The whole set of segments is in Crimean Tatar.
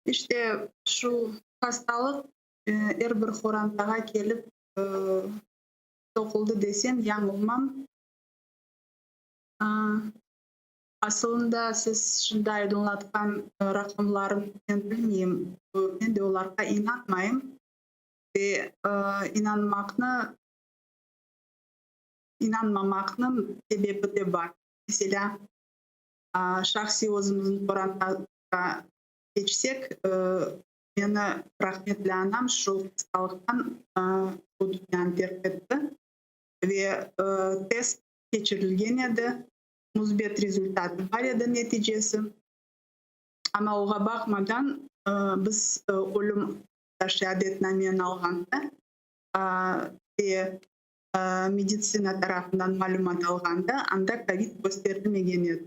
İşte, şu hastalıq er bir qorantağa kelip soquldı desem, yañılmam. Asılında siz şimdi aydınlatqan raqamlarnı men bilmeyim, men de olarğa inanmayım ve inanmaqnı, inanmamaqnıñ sebebi de bar. Meselâ, şahsiy özümizniñ qorantağa keçsek, meni rahmetli anam şu hastalıqtan bu dünyanı terk etti ve test keçirilgen edi, müsbet rezultatı bar edi, neticesi. Amma oğa baqmadan biz ölüm şeadetnameni alğanda ve meditsina tarafından malümat alğanda anda kovid kösterilmegen edi.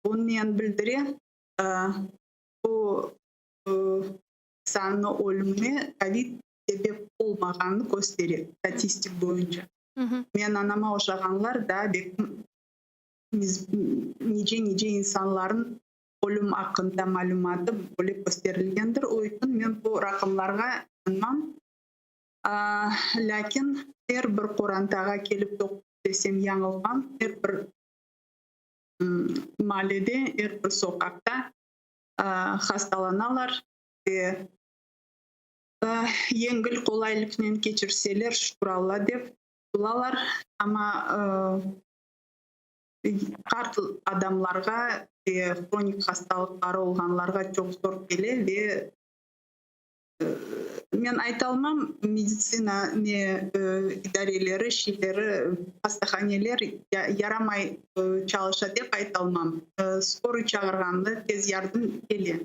Bunınen bildire, bu insannıñ ölümine kovid sebep olmağanını köstere statistik boyunca. Men anama oşağanlar da nice-nice insanların ölüm aqqında malümatı böyle kösterilgendir. O içün men bu raqamlarğa inanmam. Lâkin er bir qorantağa kelip desem yañılmam, er bir mallede, er bir soqaqta hastalanalar ve yengil qolaylıqnen keçirseler, şükür Alla dep qutulalar, amma qart adamlarğa ve hronik hastalıqları olğanlarğa çoq zor kele ve men aytalmam, meditsina ne idareleri, şeyleri, hastahaneler yaramay çalışa dep aytalmam. Скорый çağırğanda tez yardım kele.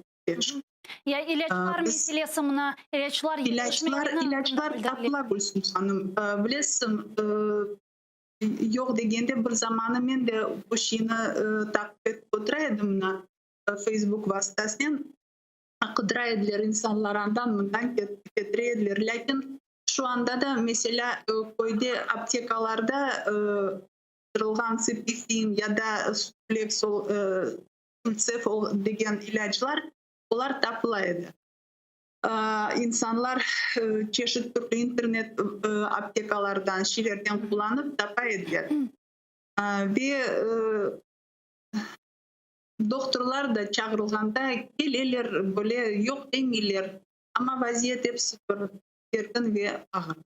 Ya ilâclar meselesi mına, ilâclar İlâclar, ilâclar tapıla, Gülsüm hanım. Bilesiñ, yoq degende bir zamanı men de bu şeyni taqip etip otura edim mına Facebook vastasınen qıdıra ediler insanlar, andan mından ketire ediler. Lâkin şu anda da, meselâ, köyde aptekalarda qıdırılğan Tsipifin ya da Sultsef degen ilâclar, olar tapıla edi. İnsanlar çeşit türlü internet aptekalardan, şeylerden qullanıp tapa ediler. Ve dohturlar da çağırılğanda keleler, böyle yoq demeyler, amma vaziyet episi bir kergin ve ağır.